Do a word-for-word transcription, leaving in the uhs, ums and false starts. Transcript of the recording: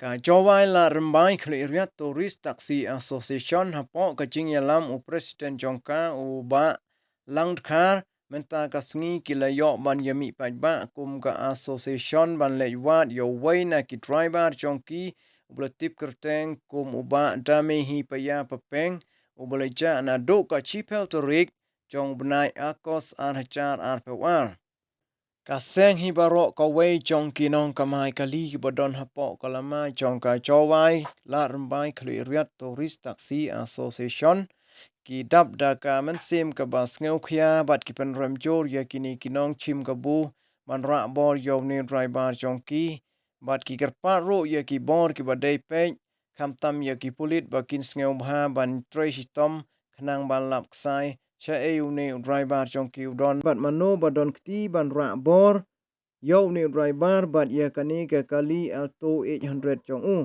Ka Jowai Ladrymbai Khliehriat Tourist Taxi Association hapoh ka jingïalam u President jong ka u Bah Langdkhar, mynta ka sngi ki la ïoh ban ïamih paidbah kum ka association ban leit wad ïa uwei na ki driver jong ki, uba la tip kyrteng kum u Bah Damehi Paya Papeng, uba la jah naduh ka shiphew tarik jong u bnai August ar hajar arphew ar. Ka seng hi baroh kawei jong ki nongkamai kali kiba don hapoh ka lama jong ka Jowai Ladrymbai Khliehriat Tourist Taxi Association ki dap da ka mynsiem kaba sngewkhia bad ki pynrem jur ïa kine ki nongshim kabu ban rah bor ïa une u driver jong ki, bad ki kyrpad ruh ïa ki bor kiba dei peit, khamtam ïa ki pulit ba kin sngewbha ban trei shitom khnang ban lap ksai shaei une u driver jong ki u don bad mano ba don kti ban rah bor ïa une u driver bad ïa kane ka kali Alto eight hundred jong u.